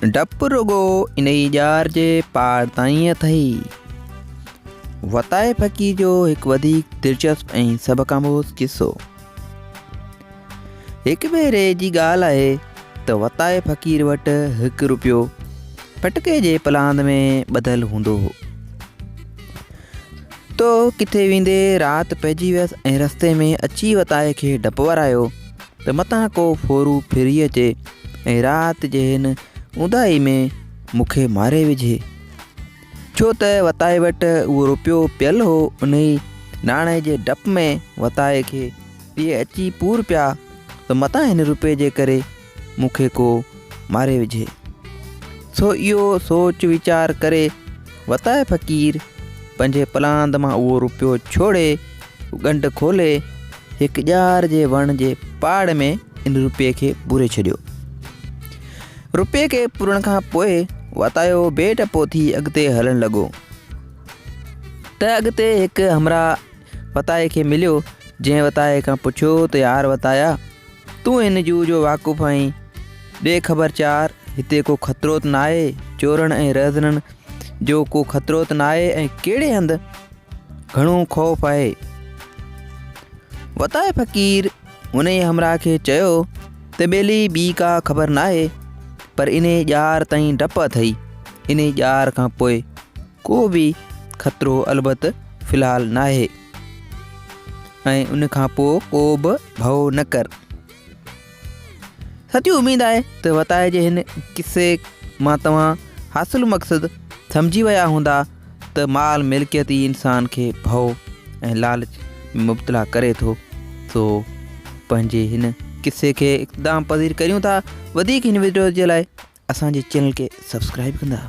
ڊپ رڳو انهي ڄار جي پاڙ تائين اٿئي. وتائي فقير جو هڪ وڌيڪ دلچسپ ۽ سبق آموز قصو. هڪ ڀيري جي ڳالهه آهي ته وتائي فقير وٽ هڪ روپيو پٽڪي جي پلاند ۾ ٻڌل هوندو هو. تو ڪٿي ويندي رات پئجي ويس ۽ رستي ۾ اچي وتائي کي ڊپ ورايو ته متان ڪو ڦورو ڦري اچي ۽ رات جي هن اونداهي ۾ مون کي ماري وجهي. ڇو ته وتائي وٽ اهو روپيو پيل هو، انهي ناڻي جي ڊپ ۾ وتائي کي اهي اچي پور پيا ته متان هن روپئي جي ڪري مون کي ڪو ماري وجهي. سو اهو سوچ ويچار ڪري وتائي فقير پنهنجي پلاند مان اهو روپيو ڇوڙي ڳنڍ کولي هڪ ڄار جي وڻ جي پاڙ ۾ ان روپئي کي پوري ڇڏيو. روپئي کي پورڻ کان پوء وتايو بي ڊپو ٿي اڳتي هلڻ لڳو ته اڳتي هڪ همراهه وتائي کي مليو جنهن وتائي کان پڇيو ته يار وتايا تون هن جوء جو واقف آهين ڏي خبر چار هتي ڪو خطرو ته ناهي چورن ۽ رهزنن جو ڪو خطرو ته ناهي ۽ ڪهڙي هنڌ گهڻو خوف آهي. وتائي فقير انهيء همراهه کي چيو ته ٻيلي ٻي ڪا خبر ناهي پر انهيء ڄار تائين ڊپ اٿئي، انهيء ڄار کان پوء ڪو به خطرو البت في الحال ناهي ۽ ان کان پوء ڪو به ڀؤ نه ڪر. سچي اميد آهي ته وتائي جي هن قصي مان توهان حاصل مقصد سمجهي ويا هوندا ته مال ملڪيت ئي انسان کي ڀؤ ۽ لالچ ۾ مبتلا ڪري ٿو سو پنهنجي هن قصي کي اختتام پذير ڪريون ٿا وڌيڪ هن وڊيو جي لاء اسان جي چينل کي سبسڪرائب ڪندا.